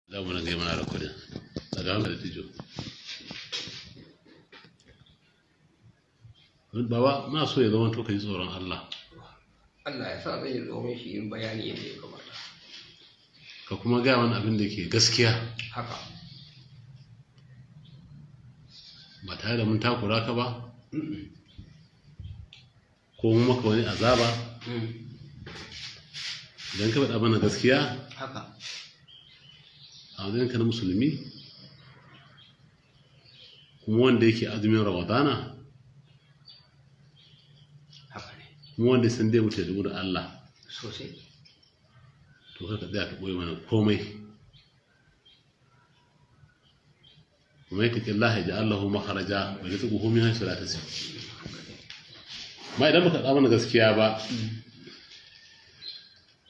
Za mu ringa yi mana recording. Daga hankali, Tijo. Baba, na so ya zama to ka ji tsoron Allah. Allah ya sa zan yi tsoron shi yin bayani yadda ya kamata. Ka kuma gaya mana abin da ke gaskiya. Haka. Ba tare da mun takura ka ba, ko mun maka wani azaba. Idan ka faɗa mana gaskiya, Haka. a matsayinka na musulmi, kuma wanda yake azumin Ramadana, Haka ne. kuma wanda ya san dai mutu ya gamu da Allah, Sosai. to kar ka tsaya ka ɓoye mana komai. Kuma ya taƙi Allah ya ji Allahu makaraja wa ya tsugu min haythu la yahtasib. Ma idan baka faɗa mana gaskiya ba,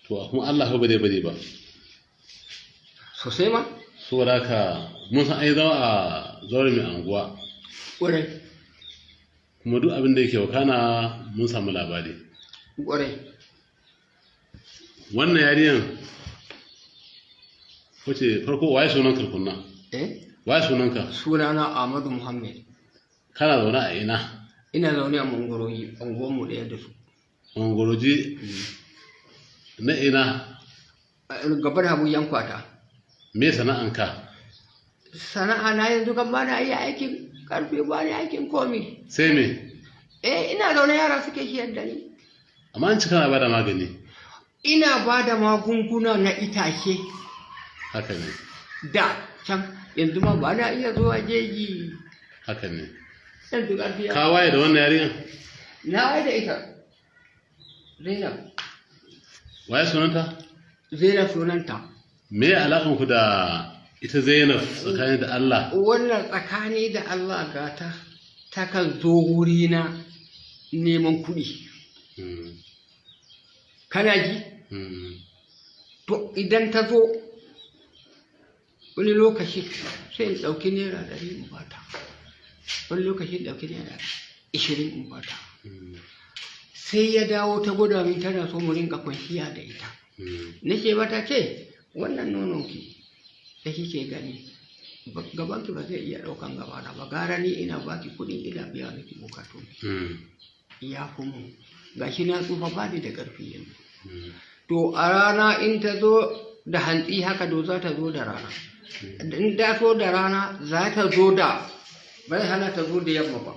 to kuma Allah fa ba zai bari ba. Sosai ma? Saboda haka mun san ai zama a zaure mai anguwa. Ƙwarai. Kuma duk abin da yake wakana mun samu labari. Ƙwarai. Wannan yariyan wace farko, waye sunan tukunna? Eh? Waye sunanka? Sunana Ahmadu Muhammad. Kana zaune a ina? Ina zaune a Mangoroji, unguwarmu ɗaya da su. Mangoroji na ina? Gaba da Habu Yankwata. Me sana'anka? Sana'a na yanzu kan ba na iya aikin karfi, ba na aikin komi. Sai me? Eh, ina zaune yara suke shiyar da ni. Amma an ci kana bada magani. Ina ba da magunguna na itace. Haka ne. Da can yanzu ma ba na iya zuwa jeji. Haka ne. Yanzu karfi ya. Ka waye da wannan yariyan? Na waye da ita. Zainab. Waye sunanta? Zainab sunanta. Me alaƙan ku da ita Zainab tsakanin da Allah? Wannan tsakani da Allah gata takan zo wurina neman kuɗi. Kana ji? To idan ta zo wani lokaci sai in ɗauki ₦100 in bata. Wani lokaci in ɗauki ₦20 in bata. Sai ya dawo ta gwada min tana so mu rinka kwanciya da ita. Nace mata, ce wannan nononki da kike gani, gabanki ba zai iya ɗaukan gabana ba, gara ni ina baki kuɗi ina biya miki bukatu. Ya fi mu. Gashi na tsufa, ba ni da ƙarfi yanzu. To a rana in ta zo da hantsi haka, do za ta zo da rana. In ta zo da rana za ta zo da bai hana ta zo da yamma ba.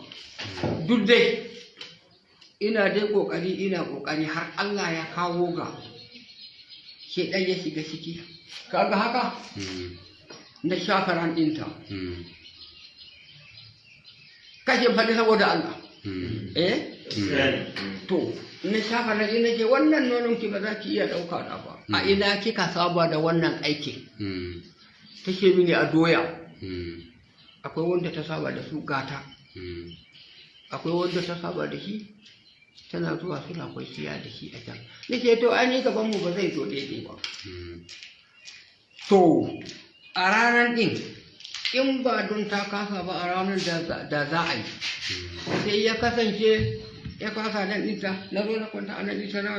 Duk dai ina dai kokari, ina kokari har Allah ya kawo ga shedan ya shiga ciki. Kaga haka na shafa ran ɗinta. Kashe faɗi saboda Allah. Eh? To, na shafa na na ce wannan nonon ki ba za ki iya ɗauka na ba. A ina kika saba da wannan aikin? Take mini a doya. Akwai wanda ta saba da su gata. Akwai wanda ta saba da shi, tana zuwa suna kwanciya da shi a can. Nake to ai ni gaban mu ba zai zo daidai ba. To, a ranar ɗin, in ba don ta kasa ba, a ranar da za a yi. Sai ya kasance ya kasa nan ɗinta, na zo na kwanta a nan ɗinta, na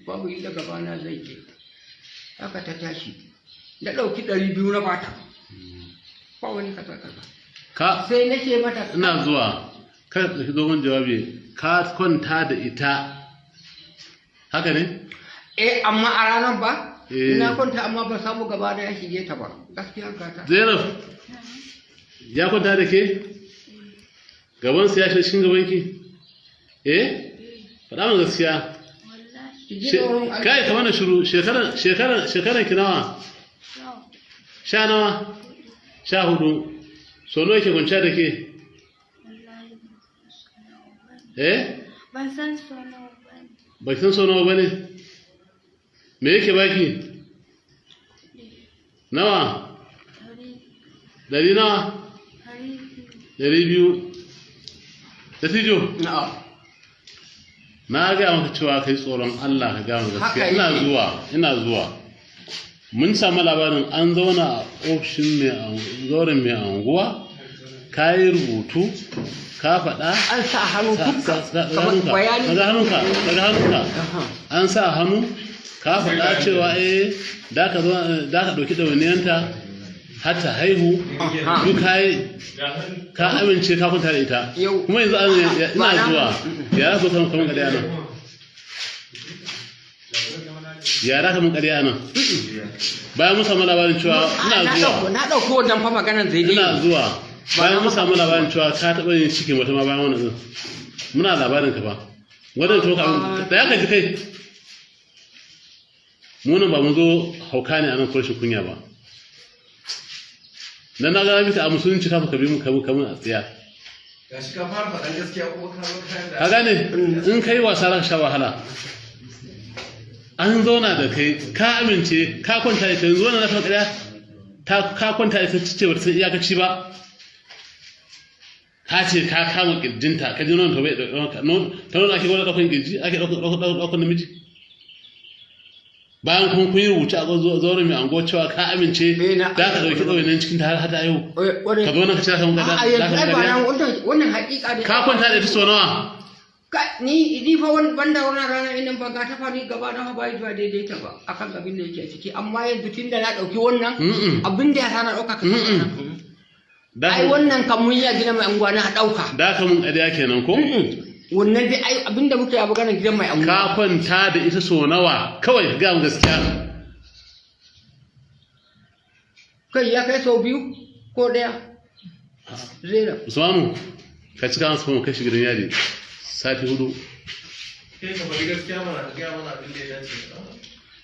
babu inda gabana zai je. Haka ta tashi. Na ɗauki 200 na bata. Ba wani kaza kaza. Ka Sai na ce mata. Ina zuwa. Ka ɗauki dogon jawabi. Ka kwanta da ita. Haka ne? Eh, amma a ranar ba. Eh. Na kwanta amma ba samu gaba da ya shige ta ba. Gaskiya gata. Zainab, ya kwanta da ke? Gabansa ya shiga cikin gabanki? Eh? Faɗa min gaskiya. Wallahi. Ki ji tsoron Allah. Kai, ka mana shiru. Shekaran ki nawa? Yau. Sha nawa? 14. So nawa yake kwanciya da ke? Wallahi ban san so nawa ba ne. Eh? Ban san so nawa ba ne. Ba ki san so nawa bane? Me yake baki? Nawa? 100. 100 nawa? 200. 200. Dattijo, Na'am. na gaya maka cewa kai tsoron Allah ka gaya mana gaskiya. Haka Ina yake. zuwa, ina zuwa. Mun samu labarin an zauna a ofishin mai zauren mai anguwa, ka yi rubutu, ka faɗa. An sa hannu dukka. Daga Kamar hannunka, bayani. daga hannunka, daga hannunka. Aha. An sa hannu. Ka faɗa cewa eh da ka zo da ka ɗauki ɗawainiyanta har ta haihu. Aha. Duk ka yi, ka amince ka kwanta da ita. Yau. Kuma yanzu ina Ba na- zuwa, ya za ka kaman ƙarya nan? Ya za ka mun ƙarya nan bayan mun samu labarin cewa Na ina zuwa ɗauko, na ɗauko wannan fa maganar zai ina dai. zuwa, bayan mun samu labarin cewa ka taɓa yin cikin wata ma bayan wannan ɗin, muna labarin ka fa wannan. To ka da ka ji kai, mu nan ba mun zo hauka ne a nan ko rashin kunya ba. Dan na ga mika a musulunci ka ka bi mu ka mun a tsiya. Gashi ka fara faɗan gaskiya kuma ka zo kayan da Ka gane, in kai wasa za ka sha wahala. An zauna da kai, ka amince ka kwanta da ita. Yanzu wannan na ƙarya ta ka kwanta da ita ce ba ta san iyakaci ba. Ka ce ka kama kirjinta, ka ji nonon ta bai ɗauka ta nonon ake gwada ɗaukan kirji, ake ɗaukan namiji. Bayan kun yi rubuce a zauren mai anguwa cewa ka amince Eh, na- da ka ɗauki ɗauyin cikin ta har ta haihu, Ƙwarai. ka zo nan ka ce za ka mun A'a, yanzu ai ba ƙarya. nan, wannan haƙiƙa ne. Ka kwanta da ita sau nawa? Ni fa banda wannan rana ina ba ga ta fa, ni gaba na fa bai zuwa daidaita ba akan abin da yake ciki, amma yanzu tunda na ɗauki wannan abin da ya sa na ɗauka ka Da ai wannan kan mun yi a gidan mai anguwa na ɗauka. Da ka mun ƙarya kenan ko? Wannan dai ai abin da muke a maganar gidan mai anguwa. Ka kwanta da ita sau nawa? Kawai ga mu gaskiya. Kai, ya kai sau biyu ko ɗaya, Zainab. Usmanu, ka cika masa mu kai shi gidan yari sati 4. Kai ka faɗi gaskiya mana, ka gaya mana abin da ya dace.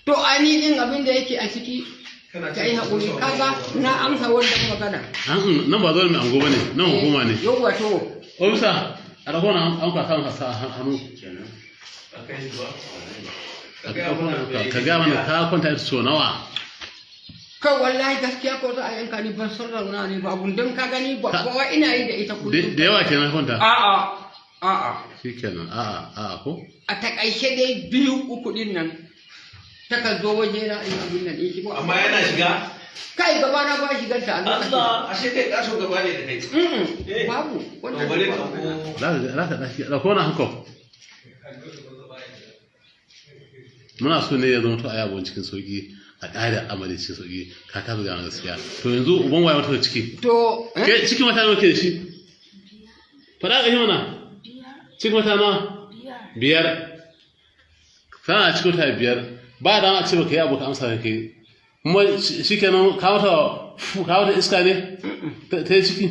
To ai ni din abin da yake a ciki, Kana ka yi haƙuri, kaga na amsa wannan magana. An nan ba zuwa mai ango bane nan, hukuma ne. Yauwa, to. Ofisa, a rahoton an kwasa masa sa hannu. A kai shi ba. Ka gaya mana me Ka gaya mana ka kwanta ita sau nawa. Kai, wallahi gaskiya ko za a yanka ni, ban san rauna ne ba abun, don ka gani ba kowa ina yi da ita Da kullum. da yawa kenan kwanta. A'a, a'a. Shikenan, a'a a'a ko. A takaice dai biyu uku din nan takan zo waje na in abin nan in shigo. Amma yana shiga. Kai, gaba na ba shiganta a lokacin. Allah, ashe kai kaso gaba ne da kai. Mm-mm, babu To wannan bare ka babu. ko Za ka ɗauko na hankali. Muna so ne ya zama to a yabon cikin sauki, a ƙara amali cikin sauki. Ka kasa gane gaskiya. To yanzu uban waye mata da ciki? To eh? Ke, cikin wata nawa ke da shi? Faɗa ka yi mana. 5. Cikin wata nawa? 5. 5. Tana cikin wata 5, ba da a ce baka yi abu ka amsa ka kai. Kuma shikenan, ka mata iska ne ta yi ciki,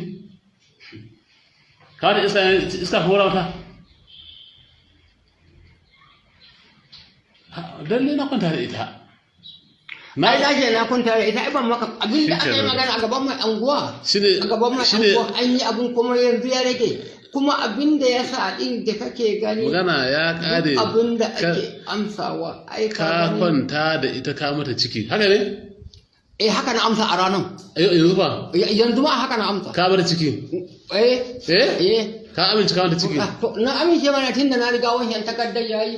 ka mata iska ne, iska hora mata. Lalle na kwanta da ita na. Ai lashe na kwanta da ita, ai ban maka abin da aka yi Shikenan. magana a gaban mai anguwa. Shine A gaban mai shine anguwa an yi abin, kuma yanzu ya rage, kuma abin da ya sa din da kake gani, Magana ya kare. duk abin da Ka- ake amsawa ai ka gani. kwanta da ita, ka mata ciki, haka ne? Eh, haka na amsa a ranar. Yanzu fa? Yanzu ma haka na amsa. Ka mata ciki? Eh. Eh? Eh. Ka amince ka mata ciki? Ah, to, na amince mana tun da na riga wancan takardar yayi.